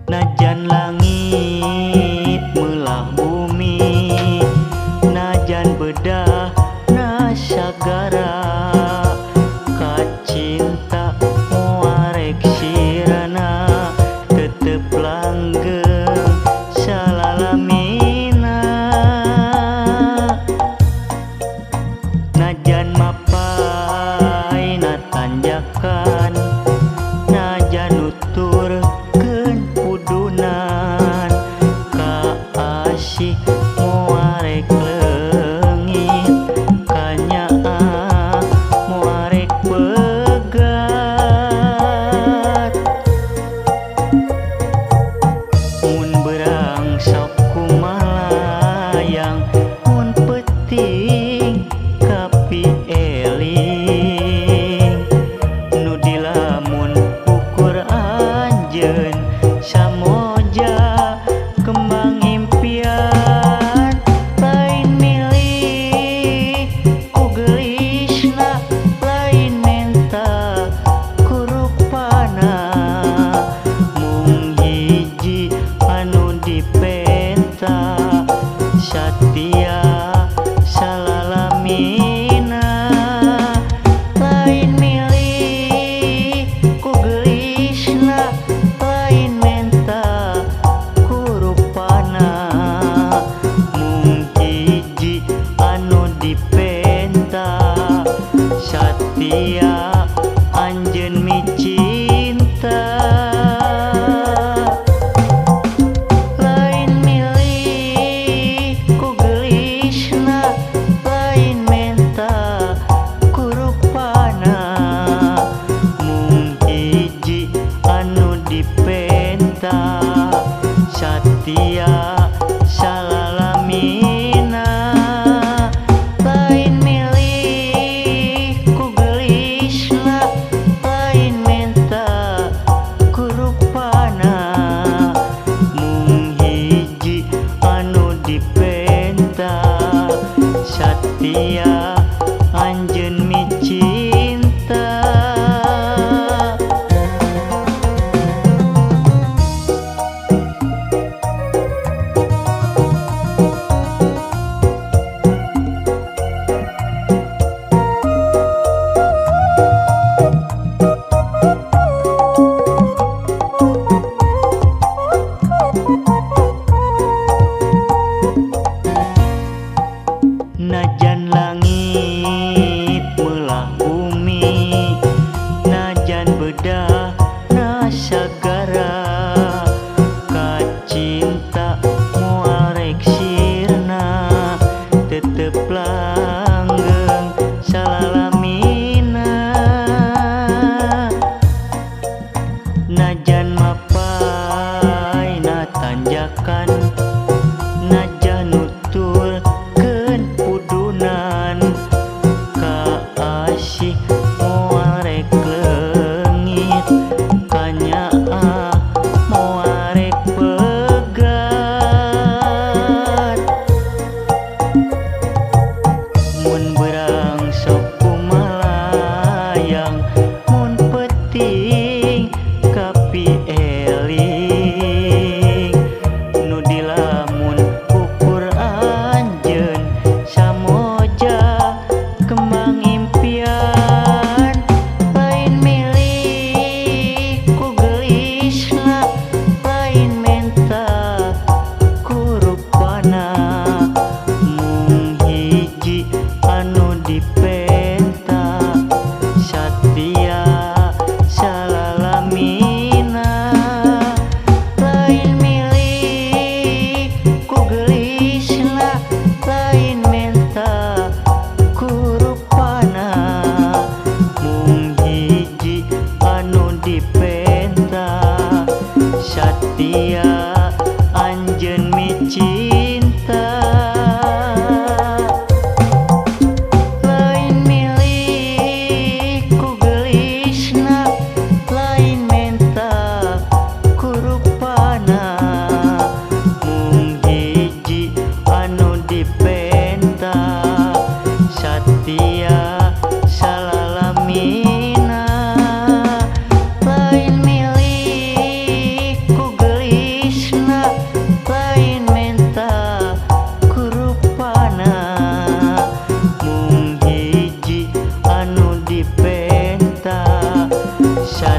Najan langit melah bumi, najan bedah nasagara, kacinta moarek sirana tetep langgeng salalamina. Najan mapai na tanjakan, najan nutur pudunan, kaasih moarek leungit, kanyaah moarek pegat. Mun berang sok kumalayang, mun peuting kapi eling, nu dilamun ukur anjeun samoja kembang impian. Lain milih ku geulisna, lain menta ku rupana, mung hiji anu dipenta satia salalamina. Lain milih ku geulisna, lain menta ku rupana, mung hiji anu dipenta satia anjeun micinta. Lain milih ku geulisna, lain menta ku rupana, mung hiji anu dipenta satia salalamina. Lain milih ku geulisna, lain menta ku rupana, mung hiji anu dipenta satia anjeun micinta. Najan langit melah bumi, najan bedah nasagara, kacinta moarek sirna tetep langgeng salalamina. Najan mapai na tanjakan, najan nuturkeun pudunan,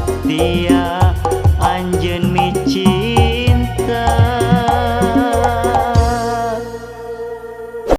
Setiap